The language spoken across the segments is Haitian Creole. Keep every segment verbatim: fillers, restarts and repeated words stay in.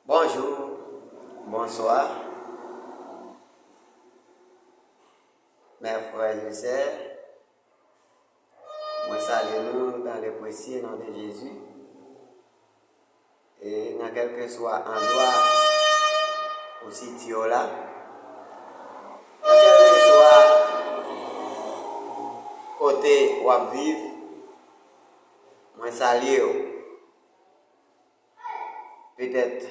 Bonjou, bonswa, mè frè e sè. Mwen salye nou dans le précieux nom de Jésus. E nan kèlkeswa andwa ou sitiye w la, nan kèlkeswa kote w ap viv, mwen salye w. Petèt,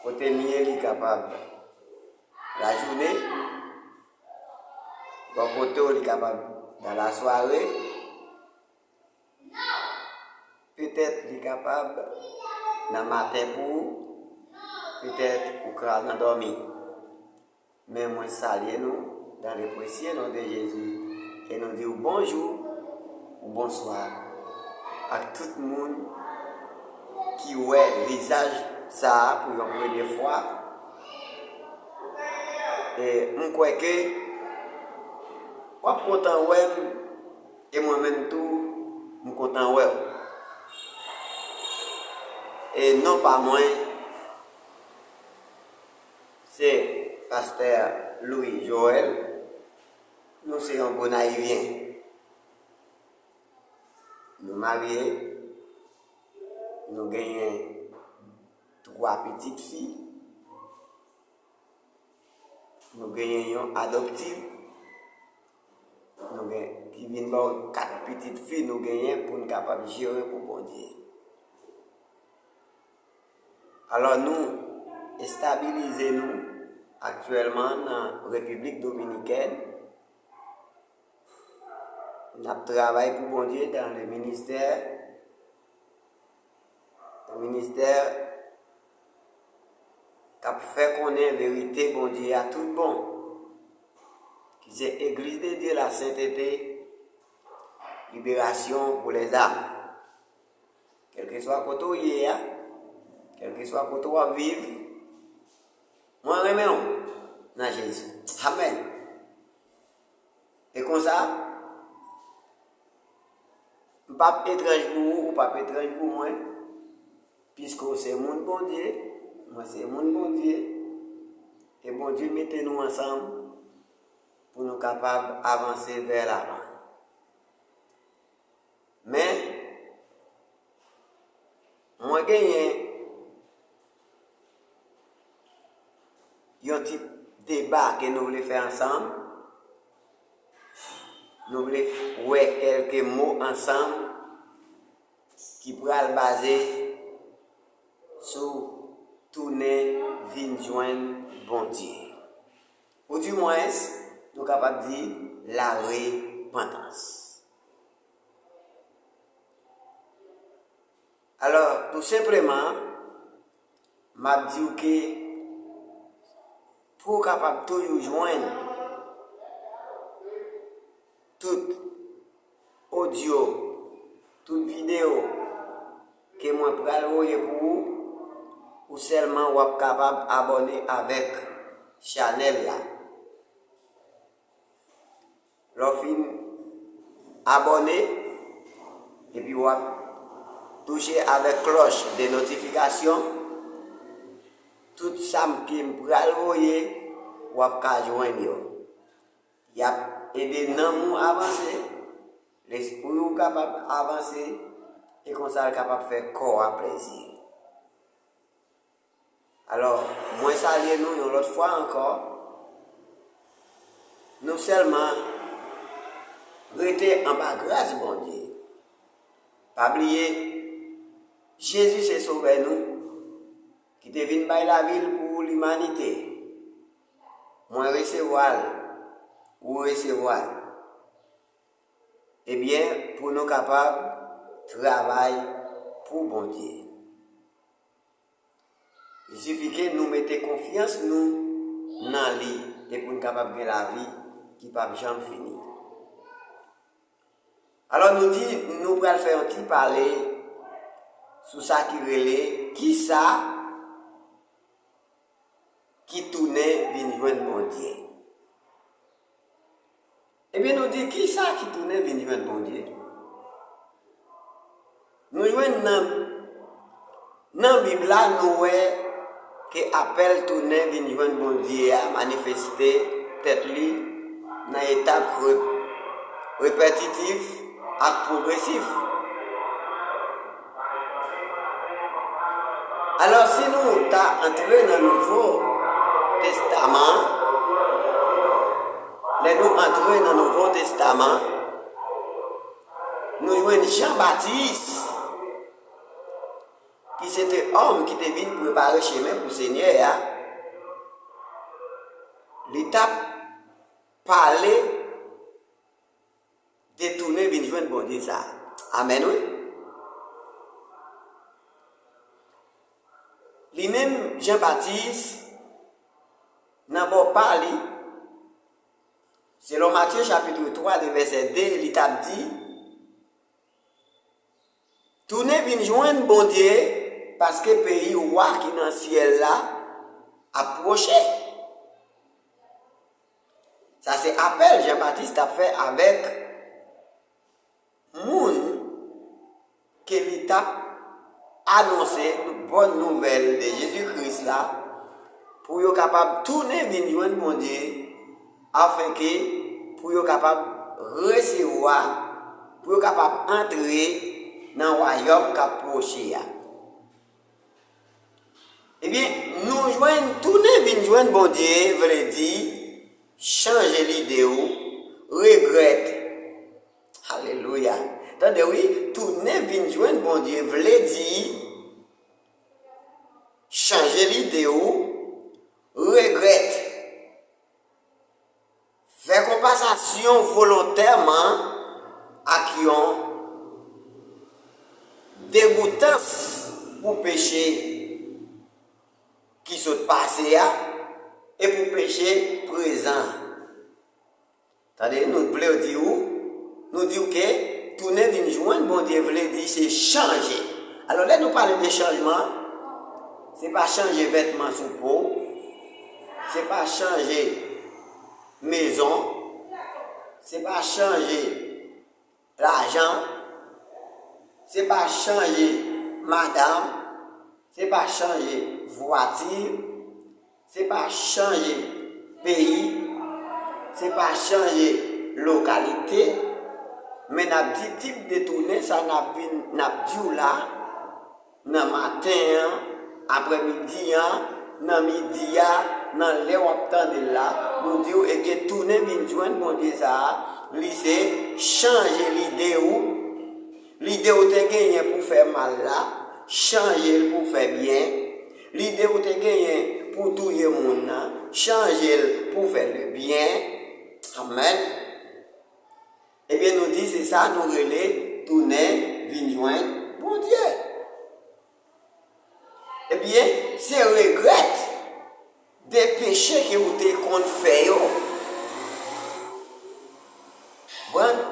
kote m ye, li kapab lajounen. Bò kote w, li kapab nan lasware. Petèt, li kapab nan maten pou ou. Petèt, ou ka nan dòmi. Men mwen salye nou dans le précieux nom de Jésus. E nou di w bonjou ou bonswa ak tout moun ki wè vizaj sa a pou yon premye fwa. E m kwè ke w ap kontan wè m, e mwen menm tou, m kontan wè w. E non pa mwen, se pastè Louis Joël. Nou se yon Gonayivyen. Nou marye, nou genyen twa pitit fi, nou genyen yon adoptif, nou gen, ki vin ba w kat pitit fi nou genyen pou n kapab jere pou Bondye. Alò, nou estabilize nou aktyèlman nan Repiblik Dominikèn. N ap travay pou Bondye dans le ministère, yon ministè k ap fè konnen verite Bondye a tout bon, ki se Église de Dieu la sainteté, libération pour les âmes. Kèlkeswa kote w ye a, kèlkeswa kote w ap viv, mwen renmen w nan Jezi. Amèn. E konsa, m p ap etranj pou ou, ou p ap etranj pou mwen, piske w se moun Bondye, mwen se moun Bondye, e Bondye mete nou ansanm pou nou kapab avanse vè lavan. Men, mwen genyen yon ti deba ke nou vle fè ansanm. Nou vle wè kèlke mo ansanm ki pral baze sou tounen vin jwenn Bondye. Oudimwens, nou kapab di larepantans. Alò, tou senpleman, m ap di w ke pou w kapab toujou jwenn tout odyo, tout videyo ke mwen pral voye pou ou, ou sèlman w ap kapab abòne avèk chanèl la. Lè w fin abòne, epi w ap touche avèk klòch de notifikasyon, tout sa m ke m pral voye, w ap ka jwenn yo. Y ap ede nanm ou avanse, lespri w kapab avanse, e konsa l kapab fè kò a plezi. Alò, mwen salye nou yon lòt fwa ankò. Nou sèlman rete anba gras Bondye. Pa bliye, Jezi se Sovè nou, ki te vin bay lavi l pou limanite. Mwen resevwa l, ou resevwa l. Ebyen, pou nou kapab travay pou Bondye. Li sifi ke nou mete konfyans nou nan li e pou n kapab gen lavi ki p ap janm fini. Alò, nou di, nou pral fè yon ti pale sou sa ki rele kisa ki tounen vin jwenn Bondye. Ebyen, nou di, kisa ki tounen vin jwenn Bondye? Nou Jwenn nan, nan Bib la, nou wè ke apèl tounen vin jwenn Bondye a manifeste tèt li nan etap re-, repetitif ak pwogresif. Alò, si nou ta antre nan Nouvo Testaman, lè nou antre nan Nouvo Testaman, nou jwenn Jan Batis, ki se te òm ki te vin prepare chemen pou Senyè a. Li t ap pale de tounen vin jwenn Bondye sa a. Amèn, wi. Li menm, Jan Batis, nan bò pa li, selon Matye chapit twa, de vèsè de, li t ap di, tounen vin jwenn Bondye, paske peyi wa ki nan syèl la ap pwoche. Sa se apèl Jan Batis t ap fè avèk moun ke li t ap anonse bòn nouvèl de Jezi Kris la, pou yo kapab tounen vin jwenn Bondye, afenke pou yo kapab resevwa, pou yo kapab antre nan wayòm k ap pwoche a. Ebyen, nou jwenn, tounen vin jwenn Bondye vle di chanje lide w, regrèt. Alelouya. Tande wi, tounen vin jwenn Bondye vle di chanje lide w, regrèt. Fè konpasasyon volontèman ak yon degoutans pou peche ki sot pase a e pou peche prezan. Tande, nou vle di w, nou di w ke tounen vin jwenn Bondye vle di se chanje. Alò, lè nou pale de chanjman, se pa chanje vètman sou po w, se pa chanje mezon, se pa chanje lajan, se pa chanje madanm, se pa chanje vwati, se pa chanje peyi, se pa chanje lokalite, men n ap di tip de tounen sa n ap vin, n ap di w la, nan maten an, aprèmidi an, nan midi a, nan lè w ap tande l la, nou di w, ebyen, tounen vin jwenn Bondye sa a, li se chanje lide w, lide w te genyen pou fè mal la, chanje l pou fè byen, lide w te genyen pou touye moun nan, chanje l pou fè le byen. Amèn. Ebyen, nou di se sa nou rele tounen vin jwenn Bondye. Ebyen, se regrèt de peche ke ou te konn fè yo. Konprann?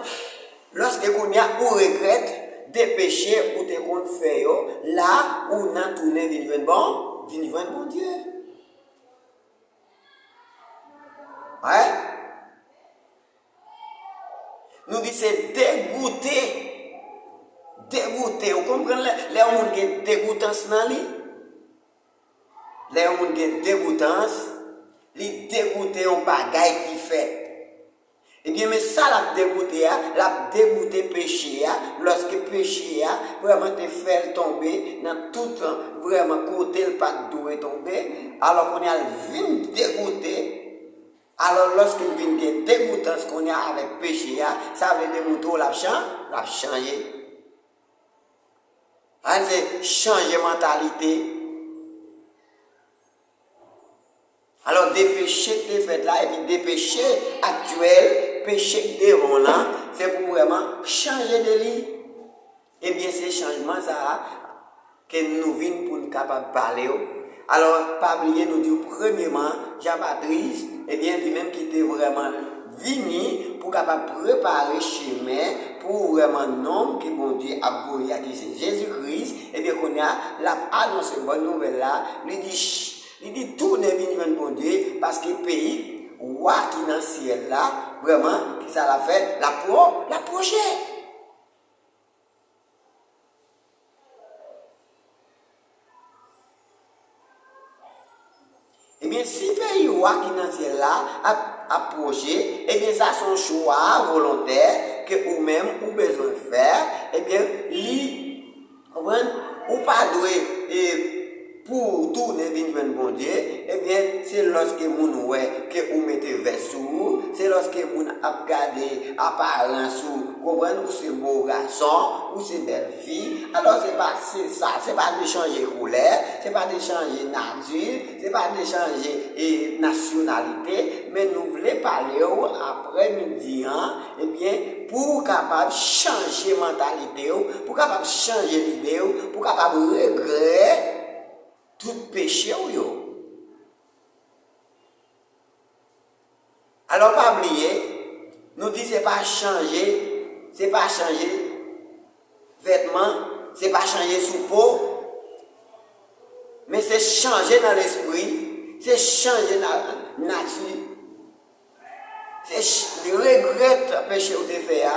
Lòske kounye a ou regrèt de peche ou te konn fè yo, la ou nan tounen vin jwenn bon, vin jwenn Bondye. Wi. Nou di se degoute. Degoute. Ou konprann lè, lè yon moun gen degoutans nan li? Lè yon moun gen degoutans, li degoute yon bagay ki fèt. Ebyen, men sa l ap degoute a, l ap degoute peche a, lòske peche a vrèman te fè l tonbe nan tout vrèman kote l pa t dwe tonbe, alò kounye a l vin degoute, alò lòske l vin gen degoutans kounye a avèk peche a, sa vle di mouton l ap chan-, l ap chanje. Ann se chanje mantalite. Alò, de peche k te fèt la, epi de peche aktyèl, peche k devan w lan, se pou w vrèman chanje de li. Ebyen, se chanjman sa a ke nou vin pou n kapab pale w. Alò, pa bliye, nou di w premyeman, Jan Patris, ebyen, li menm ki te vrèman vini pou kapab prepare chemen pou vrèman nonm ke Bondye ap voye a, ki se Jezi Kris. Ebyen, kounye a, l ap anonse bòn nouvèl la, li di, ch-, li di, tounen vin jwenn Bondye, paske peyi wa ki nan syèl la, vrèman, ki sa l ap fè? L ap pwo-, l ap pwoche. wa ki nan syèl la ap, ap pwoche, ebyen, sa se yon chwa volontè ke ou menm ou bezwen fè, ebyen, li, konprann, ou pa dwe, e, pou w tounen vin jwenn Bondye, ebyen, se lòske moun wè ke ou mete vès sou ou, se lòske moun ap gade aparans ou, konprann, ou se bo gason, ou se bèl fi. Alò, se pa, se sa, se pa de chanje koulè, se pa de chanje nati, se pa de chanje, e, nasyonalite, men nou vle pale w aprè midi an, ebyen, pou w kapab chanje mantalite w, pou w kapab chanje lide w, pou w kapab regrè tout peche w yo. Alò, pa bliye, nou di se pa chanje, se pa chanje vètman, se pa chanje sou po, men se chanje nan lespri, se chanje nan nati, se ch-, regrèt peche ou te fè a.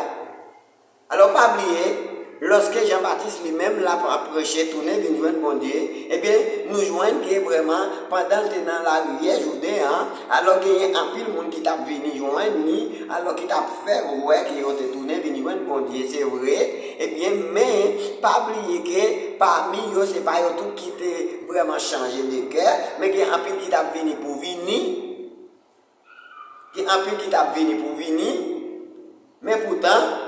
Alò, pa bliye, lòske Jan Batis li menm l ap preche tounen vin jwenn Bondye, ebyen, nou jwenn ke vrèman, pandan l te nan larivyè Jouden an, alò genyen anpil moun ki t ap vini jwenn li, alò ki t ap fè wè ke yo te tounen vin jwenn Bondye, se vre, ebyen, men, pa bliye ke pami yo, se pa yo tout ki te vrèman chanje de kè, men gen anpil ki t ap vini pou vini, gen anpil ki t ap vini pou vini, men poutan,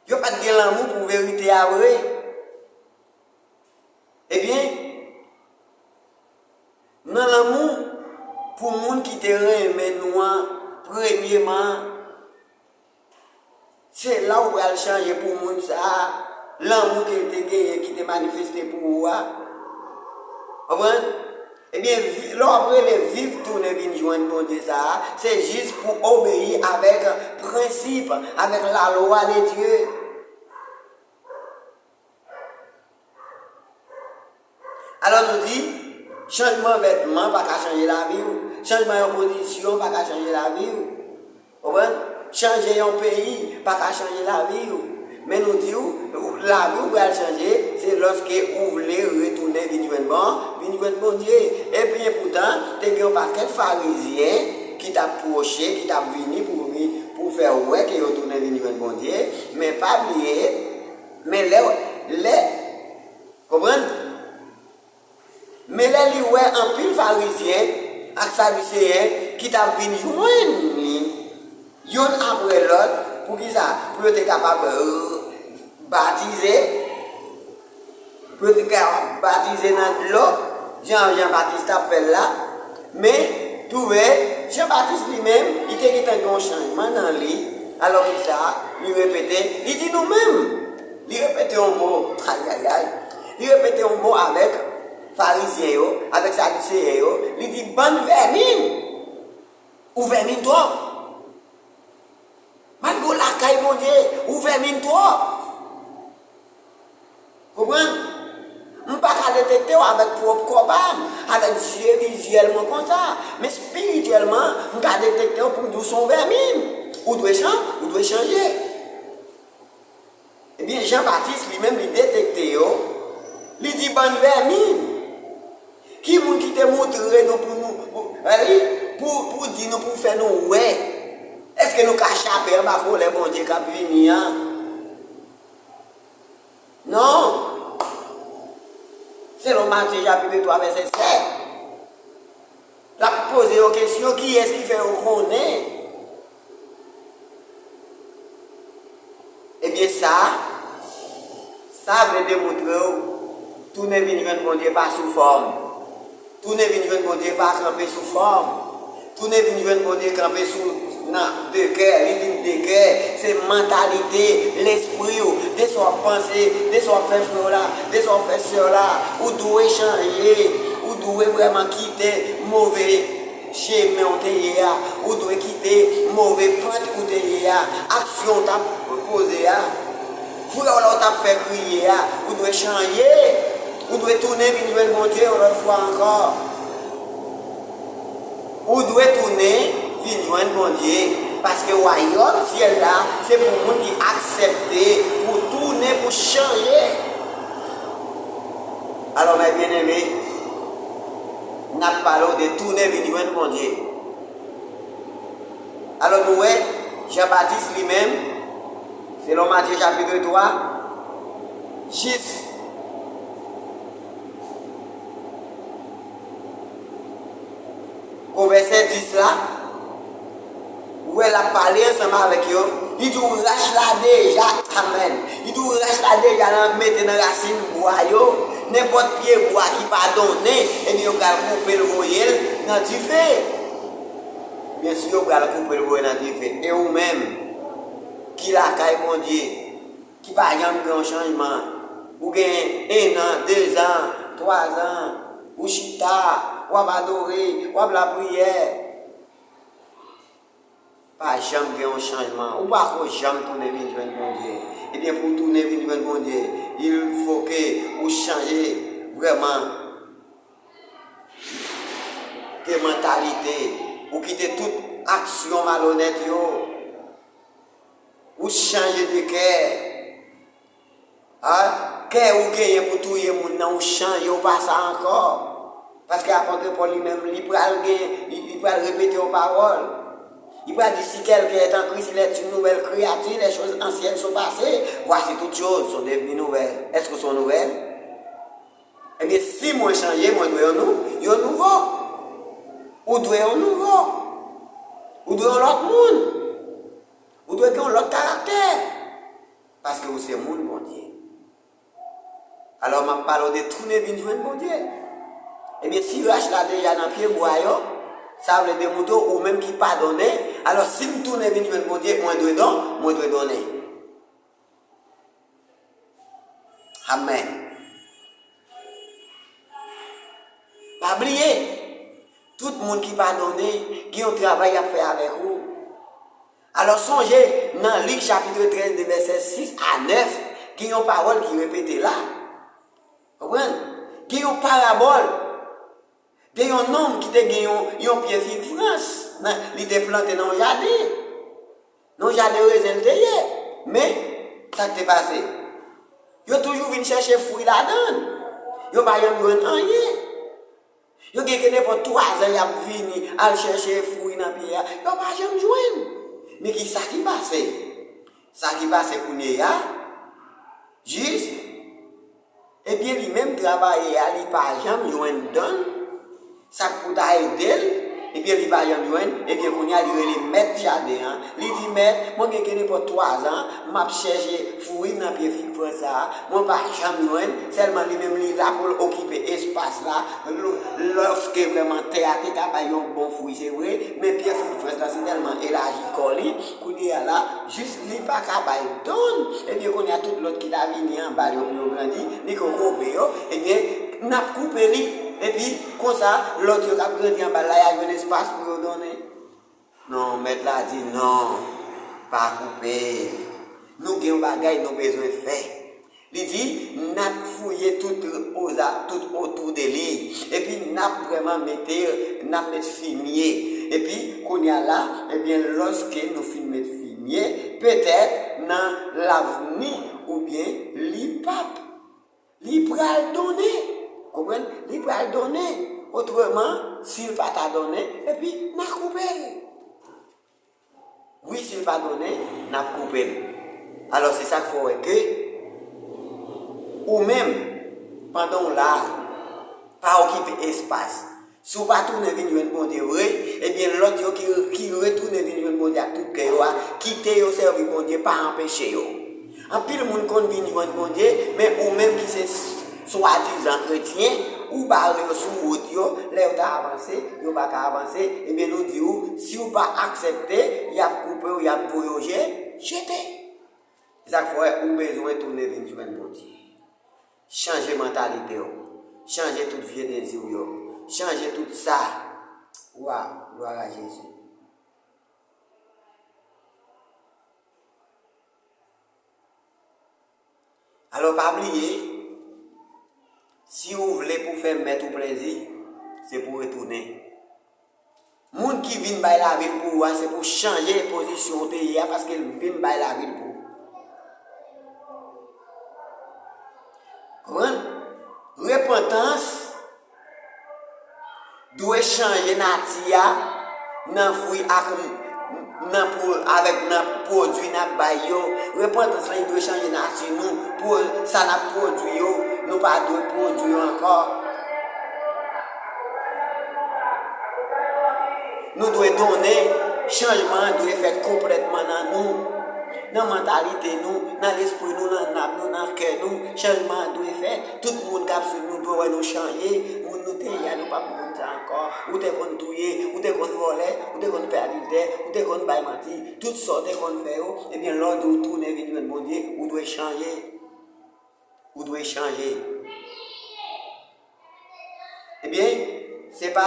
yo pa t gen lanmou pou verite a vre. Ebyen, nan lanmou pou moun ki te renmen nou an, premyeman, se la w pral chanje pou moun sa a, lanmou ke l te genyen, ki te manifeste pou ou a. Konprann? Ebyen, vi-, lè w ap rele viv tounen vin jwenn Bondye sa a, se jis pou obeyi avèk prensip, avèk lalwa de Dye. Alò nou di, chanjman vètman pa ka chanje lavi w. Chanjman yon pozisyon pa ka chanje lavi w. Konprann? Chanje yon peyi pa ka chanje lavi w. Men nou di w, lavi w pral chanje, se lòske ou vle retounen vin jwenn bon, vin jwenn Bondye. Epi epoutan, te gen yon pakèt farizyen ki t ap pwoche, ki t ap vini pou vin, pou fè w wè ke yo tounen vin jwenn Bondye. Men pa bliye, men lè, lè, konprann? Men lè li wè anpil farizyen ak sadiseyen ki t ap vin jwenn li, youn apre lòt, poukisa? Pou yo te kapab, euh, batize, pou yo te kapab batize nan dlo, jan Jan Batis t ap fè l la. Men, twouve, Jan Batis li menm, li te gentan gen yon chanjman nan li, alò ki sa, li repete, li di nou menm, li repete yon mo, ayayay, li repete yon mo avèk farizyen yo, avèk sadiseyen yo, li di, bann vèmin, ou vèmin twòp. Malgre w lakay Bondye, ou vèmin twòp. Konprann? M pa ka detekte w avèk pwòp kò pa m, avèk zye vizyèl mwen konsa. Men espirityèlman, m ka detekte w pou m di w se yon vèmin. Ou dwe chan-, ou dwe chanje. Ebyen, Jan Batis, li menm, li detekte yo. Li di, bann vèmin. Ki moun ki te moutre nou pou nou, pou, eh, pou, pou di nou, pou fè nou wè? Èske nou ka chape anba kolè Bondye k ap vini an? Non. Selon Matye chapit twa vèsè sèt, l ap poze yo kesyon, kiyès ki fè yo konnen? Ebyen sa, sa vle demontre w, tounen vin jwenn Bondye pa sou fòm. Tounen vin jwenn Bondye pa kanpe sou fòm. Tounen vin jwenn Bondye kanpe sou, nan de kè, li vin de kè. Se mantalite, lespri w, de sa w ap panse, de sa w ap fè frè w la, de sa w ap fè sè w la. Ou dwe chanje, ou dwe vrèman kite move chemen w te ye a, ou dwe kite move pant ou te ye a, aksyon w t ap poze a, frè w la w t ap fè kriye a, ou dwe chanje, ou dwe tounen vin jwenn Bondye yon lòt fwa ankò. Ou dwe tounen vin jwenn Bondye, paske wayòm syèl la, se pou moun ki aksepte pou tounen, pou chanje. Alò, mè byeneme, N ap pale w de tounen vin jwenn Bondye. Alò, nou wè, Jan Batis li menm, selon Matye chapit twa, jis kou vèsè dis la, ou wè l ap pale ansanm avèk yo, li di w rach la deja, amèn. Li di w rach la deja nan mete nan rasin bwa yo, nenpòt pye bwa ki pa donnen, ebyen yo pral koupe l voye l nan dife. Byen si yo pral koupe l voye nan dife. E ou menm, ki lakay Bondye, ki pa janm gen yon chanjman, ou gen en an, dezan, twazan, ou chita, w ap adore, w ap lapriyè. Pa janm gen yon chanjman. Ou pa ko janm tounen vin jwenn Bondye. Ebyen, pou w tounen vin jwenn Bondye, il faut que ou chanje vrèman de mantalite. Ou kite tout aksyon malonèt yo. Ou chanje de kè. A, kè ou genyen pou touye moun nan, ou chanje, ou pa sa ankò. Paske apot Pòl li menm, li pral gen, li, li pral repete yon pawòl. Li pral di, si quelqu'un est en Christ, il est une nouvelle créature, les choses anciennes sont passées, voici toutes choses sont devenues nouvelles. Èske w se yon nouvèl? Ebyen, si mwen chanje, mwen dwe yon nou, yon nouvo. Ou dwe yon nouvo. Ou dwe yon lòt moun. Ou dwe gen yon lòt karaktè. Paske ou se moun Bondye. Alò, m ap pale w de tounen vin jwenn Bondye. Ebyen, si rach la deja nan pye bwa yo, sa vle demontre w, ou menm ki pa donnen, alò, si m tounen vin jwenn Bondye, mwen dwe don, mwen dwe donnen. Amèn. Pa bliye, tout moun ki pa donnen, gen yon travay y ap fè avèk ou. Alò, sonje, nan Lik chapit trèz, de vèsè sis a nèf, gen yon pawòl ki repete la. Konprann? Gen yon parabòl de yon nonm ki te gen yon, yon pye fig frans, nan, li te plante nan yon jaden. Nan yon jaden rezen l te ye. Men, sa k te pase? Yo toujou vin chèche fwi ladan l. Yo pa janm jwenn anyen. Yo gen ke nenpòt twa zan y ap vini al chèche fwi nan pye a. Yo pa janm jwenn. Men ki sa ki pase? Sa ki pase kounye a, jis, ebyen, li menm travayè a, li pa janm jwenn don, sa k pou ta ede l, ebyen, li pa janm jwenn, ebyen, kounye a, li rele mèt jaden an. Li di, mèt, mwen gen ke nenpòt twa zan, m ap chèche fwi nan pye fig frans sa a, mwen pa janm jwenn, sèlman li menm, li la pou l okipe espas la. L-, lòske vrèman tè a te ka bay yon bon fwi, se vre, men pye fig frans la, se tèlman elaji kò li, kounye a la, jis li pa ka bay don, ebyen kounye a tout lòt ki ta vini anba l yo pou yo grandi, li kokobe yo, ebyen, n ap koupe li, epi konsa, lòt yo k ap grandi anba l la, y a jwenn espas pou yo donnen. Non, mèt la di, non, pa koupe l. Nou gen yon bagay nou bezwen fè. Li di, n ap fouye tout oza, tout otou de li. Epi n ap vrèman mete, n ap met fimye. Epi, kounye a la, ebyen, lòske nou fin met fimye, petèt, nan lavni, oubyen, li p ap, li pral donnen. Konprann? Li pral donnen. Otreman, si l pa ta donnen, epi, n a koupe l. Wi, si l pa donnen, n ap koupe l. Alò, se sa k fè w wè ke ou menm, pandan w la a, pa okipe espas. Si w pa tounen vin jwenn Bondye vre, ebyen, lòt yo ki, ki retounen vin jwenn Bondye ak tout kè yo a, kite yo sèvi Bondye, pa anpeche yo. Anpil moun konn vin jwenn Bondye, men ou menm ki se s-, swadizan kretyen, ou bare yo sou wout yo, lè yo ta avanse, yo pa ka avanse, ebyen nou di w, si w pa aksepte, y ap koupe w, y ap voye w je-, jete. Se sa k fè w wè ou bezwen tounen vin jwenn Bondye. Chanje mantalite w, chanje tout vye dezi w yo, chanje tout sa. Wa, glwa a Jezi. Alò, pa bliye, si ou vle pou fè mèt ou plezi, se pou retounen. Moun ki vin bay lavi l pou ou a, se pou chanje pozisyon ou te ye a, paske l vin bay lavi l pou ou. Konprann? Repantans, chanje nati a nan fwi ak nan pwo-, avèk nan pwodui n ap bay yo. Repantans lan, li dwe chanje nati nou, pwo-, sa n ap pwodui yo, nou pa dwe pwodui yo ankò. Nou dwe tounen, chanjman an dwe fèt konplètman nan nou, nan mantalite nou, nan lespri nou, nan nanm nou, nan kè nou. Chanjman an dwe fèt. Tout moun k ap swiv nou dwe wè nou chanje. Moun nou te ye a, nou p ap moun sa ankò. Ou te konn touye, ou te konn vòlè, ou te konn fè adiltè, ou te konn bay manti. Tout sa w te konn fè yo, ebyen, lè w di w tounen vin jwenn Bondye, ou dwe chanje. Ou dwe chanje. Ebyen, se pa,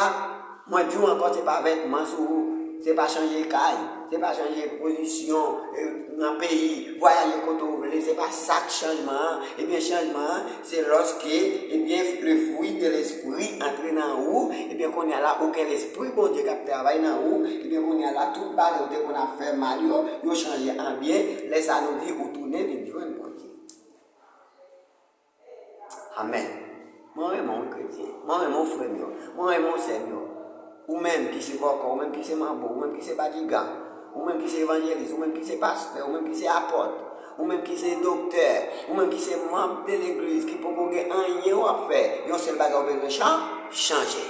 mwen di w ankò, se pa vètman sou ou, se pa chanje kay, se pa chanje pozisyon, e, nan peyi, vwayaje kote w vle, se pa sa k chanjman an. Ebyen, chanjman an, se lòske, ebyen, le fruit de l'esprit antre nan ou, ebyen, kounye a la, ou gen lespri Bondye k ap travay nan ou, ebyen, kounye a la, tout bagay ou te konn ap fè mal yo, yo chanje an byen. Lè sa a, nou di, ou tounen vin jwenn Bondye. Amèn. Mwen renmen w, kretyen. Mwen renmen w, frè m yo. Mwen renmen w, sè m yo. Ou menm ki se kòkò, ou menm ki se manbo, ou menm ki se batigan, ou menm ki se evanjelis, ou menm ki se pastè, ou menm ki se apòt, ou menm ki se doktè, ou menm ki se manm de legliz, ki poko gen anyen w ap fè, yon sèl bagay ou bezwen chan-, chanje.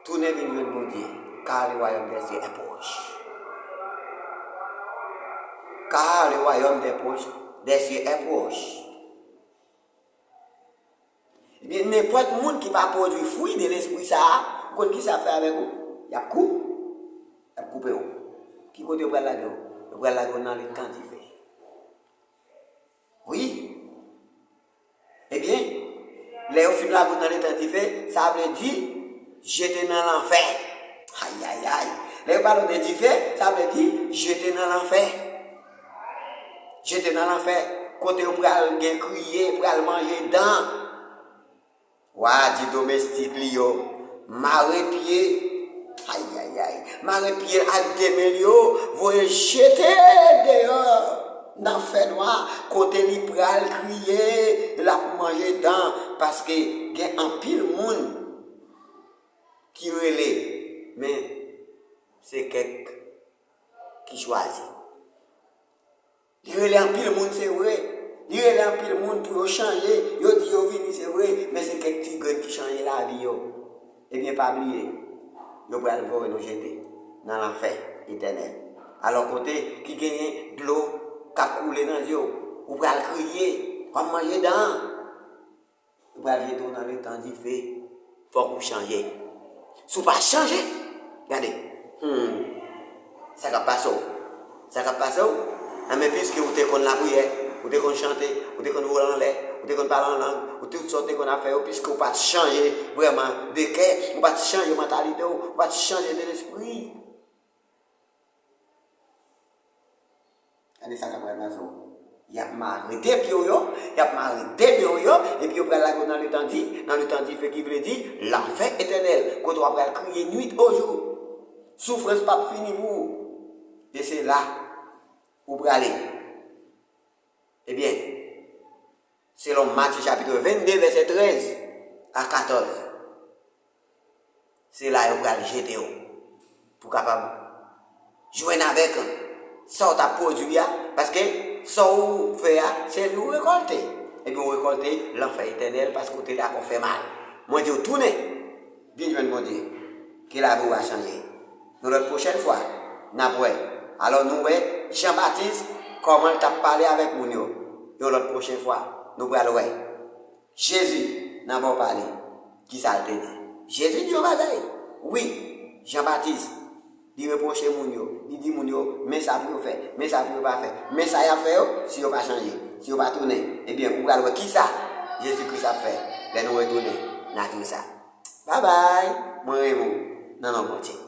Tounen vin jwenn Bondye, car le royaume des cieux est proche. Car le royaume des proches, des cieux est proche. Ebyen, nenpòt moun ki pa pwodui fwi de lespri sa a, ou konn ki sa ap fè avèk ou? Y ap kou-, y ap koupe w. Ki kote yo pral lage w? Yo pral lage w nan letan dife. Wi. Ebyen, lè yo fin lage w nan letan dife, sa vle di jete nan lanfè. Ayayay. Lè yo pale de dife, sa vle di jete nan lanfè. Jete nan lanfè. Kote yo pral gen kriye, pral manje dan. Wa a di domestik li yo, mare pye, ayayay, mare pye l ak de men l yo, voye l jete deyò nan fènwa, kote li pral kriye, l ap manje dan, paske gen anpil moun ki rele, men se kèk ki chwazi. Li rele anpil moun, se vre. Li rele anpil moun pou yo chanje. Yo di yo vini, se vre, men se kèk ti grenn ki chanje lavi yo. Ebyen, pa bliye, yo pral voye nou jete nan lanfè etènèl. Alò, kote ki genyen dlo k ap koule nan zye w, ou pral kriye, w ap manje dan. Yo pral jete w nan letan dife. Fòk ou chanje. Si w pa chanje, gade, hmm, sa k ap pase w? Sa k ap pase w? Anben, piske ou te konn lapriyè, ou te konn chante, ou te konn vole anlè, ou te konn pale an lang, ou tout sa w te konn ap fè yo, piske ou pa t chanje vrèman de kè, ou pa t chanje mantalite w, ou pa t chanje de lespri. Gade sa k ap pral pase w. Y ap mare de pye w yo, y ap mare de men w yo, epi yo pral lage w nan letan di, nan letan dife, ki vle di lanfè etènèl, kote w ap pral kriye nuit au jour. Soufrans p ap fini pou ou. E se la ou prale. Ebyen, selon Matye chapit vennde, vèsè trèz a katòz, se la yo pral jete w pou w kapab jwenn avèk sa w t ap pwodui a, paske sa w fè a, se li w rekòlte. Epi w rekòlte lanfè etènèl, paske w te dakò fè mal. Mwen di w, tounen, vin jwenn Bondye. Ke lavi w a chanje. Yon lòt pwochèn fwa, n ap wè. Alò, nou wè Jan Batis, kòman l t ap pale avèk moun yo. Yon lòt pwochèn fwa, nou pral wè. Jezi, nan ba w pale, ki sa l te di? Jezi di yon bagay. Wi, Jan Batis, li repwoche moun yo, li di moun yo, men sa pou yo fè, men sa pou yo pa fè, men sa y ap fè yo, si yo pa chanje, si yo pa tounen, ebyen, ou pral wè ki sa Jezi Kris ap fè lè nou retounen, n a di w sa. Babay, mwen renmen w nan non Bondye.